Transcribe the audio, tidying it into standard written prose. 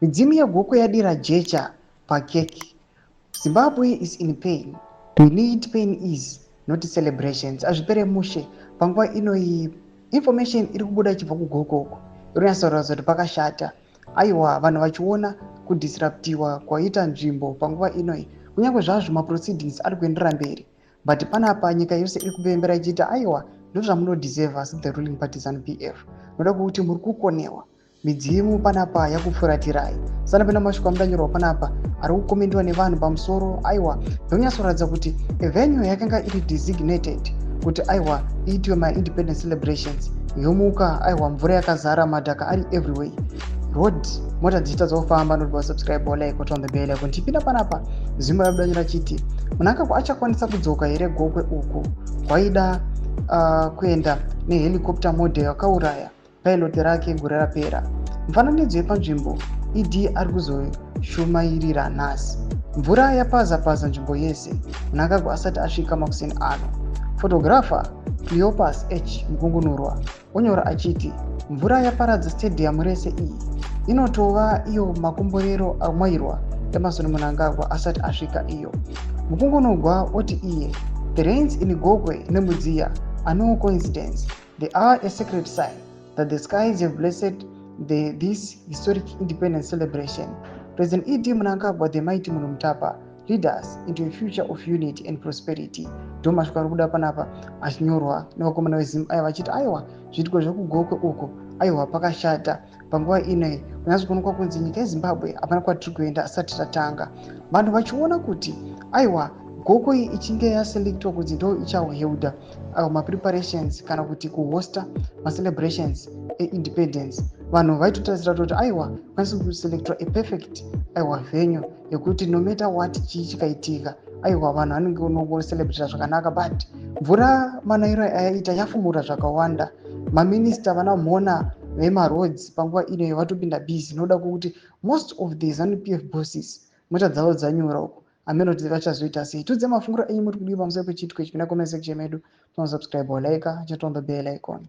Midzimu yeGokwe yadira jecha pakeki. Zimbabwe is in pain. We need pain is not celebrations. Azvipere mushe panguva ino iyi. Information iri kubuda ichibva kuGokwe uko iri kunyatsoratidza kuti pakashata. Aiwa, vanhu vachiona kudisruptiwa kwaita nzvimbo panguva inoyi, kunyange zvazvo maproceedings ari kuenderera mberi, but panapa nyika yose iri kupembera ichiita, "Aiwa, ndozvamunodeserva the ruling party ZANU PF, noda kuti muri kukonewa. Midzimu panapa yakupfuratirai." Sanapinda mashoko amudanyorwa panapa ari kukomendiwa nevanhu pamusoro. Aiwa, ndonyatsoratidza kuti venue yakanga iri designated kuti, aiwa, iitiwe maindependence celebrations yomuka, aiwa, mvura yakazara, madhaka ari everywhere, road mota dzichitadza kufamba. Noti subscribe, like, on the bell icon. Tipinda panapa, zimba yabudanyira chiti Mnangagwa achakwanisa kudzoka here Gokwe uku kwaida kuenda nehelicopter model yakauraya pilot rake gore rapera? Mufananidzo yepanzvimbo ED ari kuzoshumairira nhasi. Mvura yapaza-paza nzvimbo yese Mnangagwa asati asvika makuseni ano. Photographer Cleopas H Mukungunurwa onyora achiti mvura yaparadza stadium rese iyi inotova iyo makomborero amwairwa Emmerson Mnangagwa asati asvika iyo. Mukungunugwa oti iye, "The rains in Gokwe Nembudziya are no coincidence. They are a sacred sign that the skies have blessed this historic independence celebration. President ED Mnangagwa, the mighty Munhumutapa, lead us into a future of unity and prosperity." Ndo mashoko ari kuda panapa achinyorwa nevakomana veZimu aya vachiti, aiwa, zviitiko zvekuGokwe uko, aiwa, pakashata panguva ino. Kunyatso kuonekwa kunzi nyika yeZimbabwe hapana kwatiri kuenda asati tatanga. Vanhu vachiona kuti, aiwa, Gokwe ichinge yaselectwa kunzi ndo ichaholda mapreparations kana kuti kuhosta macelebrations eindependence, vanhu vaitotarisira kutoti, aiwa, kwanisa kuselectwa a perfect, aiwa, venue yekuti no matter what chii chikaitika, aiwa, vanhu vanenge unongocelebrata zvakanaka. But mvura manayiro ayaita yafumura zvakawanda. Maminista vana Mhona vemaroads panguva ino vatopinda busy nokuda kwokuti most of the ZANU PF bosses mota dzavo dzanyura uko. Hameno kuti vachazoita sei. Tudze mafungiro enyu, muri kudii pamusoro pechiitiko ichi? Pinda comment section medu, tonosubscribe, like, chat on the bell icon.